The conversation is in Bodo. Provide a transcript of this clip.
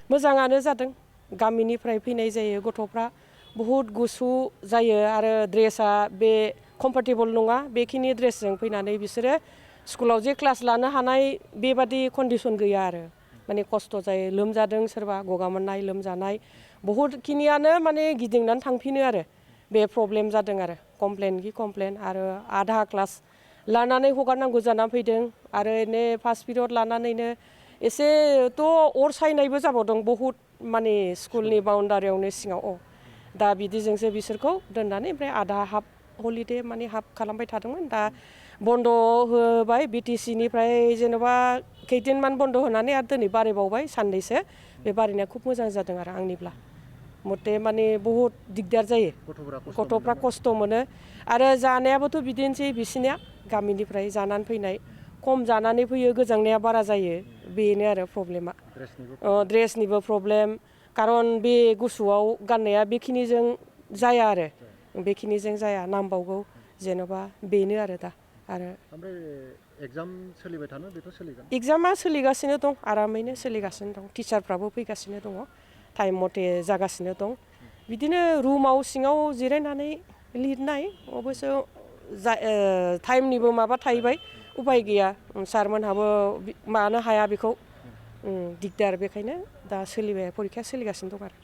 मोजाङानो जादों गामिनिफ्राय फैनाय जायो गथ'फ्रा बहुत गुसु जायो आरो ड्रेसा बे कम्फर्टेबल नङा बेखिनि ड्रेसजों फैनानै बिसोरो स्कुलाव जे क्लास लानो हानाय बेबादि कन्डिसन गैया आरो माने खस्थ' जायो लोमजादों सोरबा गगा मोननाय लोमजानाय बहुतखिनियानो माने गिदिंनानै थांफिनो आरो बे प्रब्लेम जादों आरो कमप्लेन आरो आधा क्लास लानानै हगारनांगौ जानानै फैदों आरो एने फार्स्ट पिरियड लानानैनो एसेथ' अर सायनायबो जाबावदों बहुत माने स्कुलनि बाउन्डारियावनो सिङाव दा बिदिजोंसो बिसोरखौ दोननानै ओमफ्राय आधा हाफ हलिडे माने हाफ खालामबाय थादोंमोन दा बन्द होबाय BTC निफ्राय जेनेबा खैदिनमान बन्द होनानै आरो दिनै बारायबावबाय साननैसो बे बारायनाया खुब मोजां जादों आरो आंनिब्ला मथे माने बहुत दिगदार जायो गथ'फ्रा खस्थ' मोनो आरो जानायाबोथ' बिदिनोसै बिसिनिया गामिनिफ्राय जानानै फैनाय खम जानानै फैयो गोजांनाया बारा जायो बेनो आरो प्रब्लेमा ड्रेसनिबो प्रब्लेम खारन बे गुसुआव गाननाया बेखिनिजों जाया आरो बेखिनिजों जाया नांबावगौ जेन'बा बेनो आरो दा आरो एग्जाम सोलिबाय थानो बेथ' सोलिगोन एग्जामा सोलिगासिनो दं आरामैनो सोलिगासिनो दं टिचारफ्राबो फैगासिनो दङ टाइम मथे जागासिनो दं बिदिनो रुमाव सिङाव जिरायनानै लिरनाय अबयस्से टाइमनिबो माबा थाहैबाय उपाय गैया सारमोनहाबो मानो हाया बेखौ दिगदार बेखायनो दा परिखाया सोलिगासिनो दं आरो